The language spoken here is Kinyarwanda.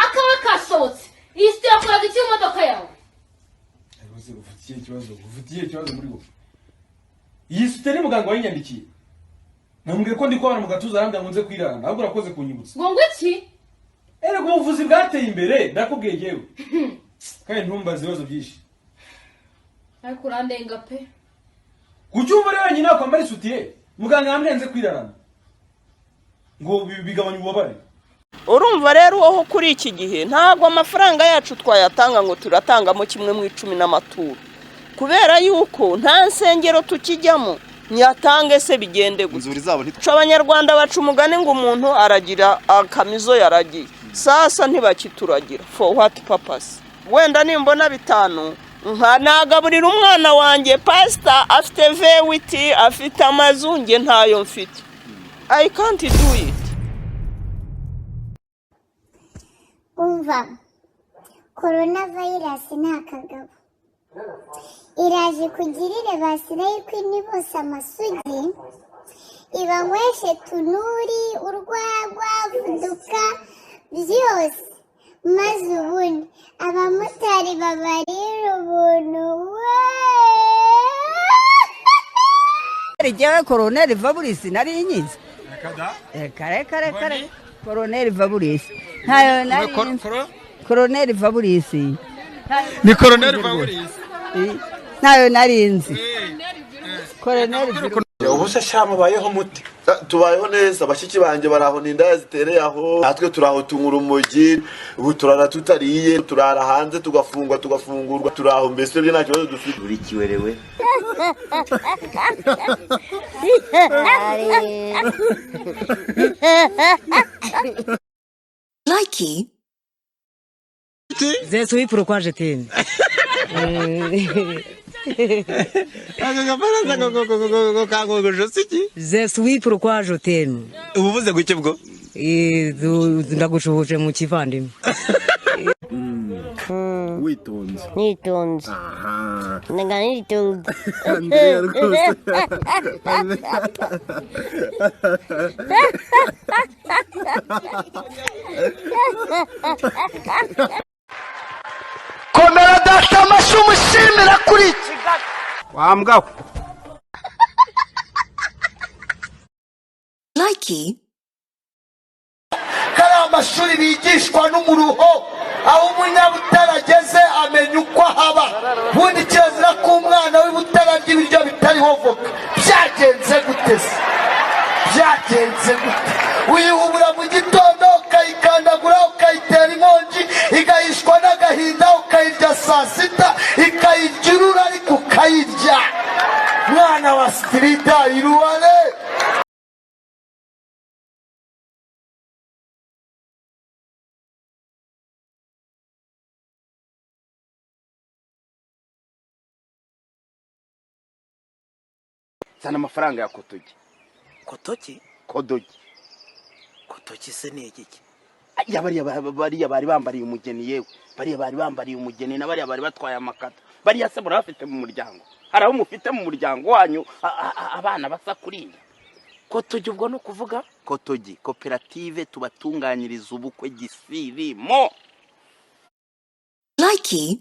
Akaba kasohotse. Iyi soutien yakoraga iki mu modoka yawe? Ariko se ufite ikihe kibazo? Ufite ikihe kibazo muri wowe? Iyi soutien ni muganga wayinyandikiye. Namubwiye ko ndi kubabara mu gatuza, arambwira ngo nze kwirarana. Ahubwo urakoze kunyibutsa. Ngo iki? Erega ubuvuzi bwateye imbere, ndakubwiye yewe. Kandi ntumbaze ibibazo byinshi. Ariko urandenga pe. Kuki wumva ari wenyine wakwambara isutiye? Muganga yambwiye nze kwirarana, ngo bigabanya ububabare. Urumva rero, wowe kuri iki gihe ntabwo amafaranga yacu twayatanga ngo turatangamo kimwe mu icumi n'amaturo, kubera yuko nta nsengero tukijyamo. Nyatange se bigende gutya? Inzuri zabo ntitwe. Abanyarwanda baca umugani ngo umuntu aragira akamizo yaragiye. Sasa ntibakituragira, for what purpose? Wenda nimbona 5 nka nagaburira umwana wanjye. Pasita afite V8, afite amazu, njye ntayo mfite. I can't do it. Umva, corona virus ni akagabo, iraje kugirire ba slay queen bose amasugi, ibanyweshe tunuri, urwagwa, vodka, byose, maze ubundi abamotari babarira ubuntu we. Jyewe Koroneri Fabrice nari nyizi. Reka reka reka reka, Koroneri Fabrice ntayo nari nzi. Koroneri Fabrice. Ni Koroneri Fabrice? Ntayo nari nzi, Koroneri. Ubu se sha mubayeho muti? Tubayeho neza, bashiki banjye baraho ni indaya zitereye aho, natwe turaho tunywa urumogi. Ubu turara tutariye, turara hanze, tugafungwa, tugafungurwa, turaho mbese byo nta kibazo dufite. Uri kiwerewe. Likey. Je suis pourquoi je t'aime. Aka gafaransa ngo kangogosho si iki? Je suis pourquoi je t'aime. Uba uvuze guke bwo? Ndagucuhuje mu kivandimwe. Witonze. Nitonze. Aha. Ndaga nitonze. Andrea rwose. Komera data amashyi, umushimira kuri Kigali. Wambwa we. Likey. Kariya amashuri bigishwa n'umuruho, aho umunyabutare ageze amenya uko ahaba. Ubundi kirazira ko umwana w'ibutare arya ibiryo bitariho voka. Byagenze gute se? Byagenze gute? Uyihubura mu gitondo, ukayikandagura, ukayitera inkongi, igahishwa n'agahinda, ukayirya saa sita, ikayirya irura, ariko ukayirya. Mwana wa sitirida iruware. Zana amafaranga ya kotogi. Kotoki? Kodogi. Kotoki se ni igiki? Ya bariya bariya bari bambariye umugeni, yewe bariya bari bambariye umugeni na bariya bari batwaye amakata. Bariya se murabafite mu muryango? Hari abo mufite mu muryango wanyu abana basa kuriya? Kotoki ubwo ni ukuvuga? Kotogi koperative, tubatunganyiriza ubukwe gisirimo. Likey.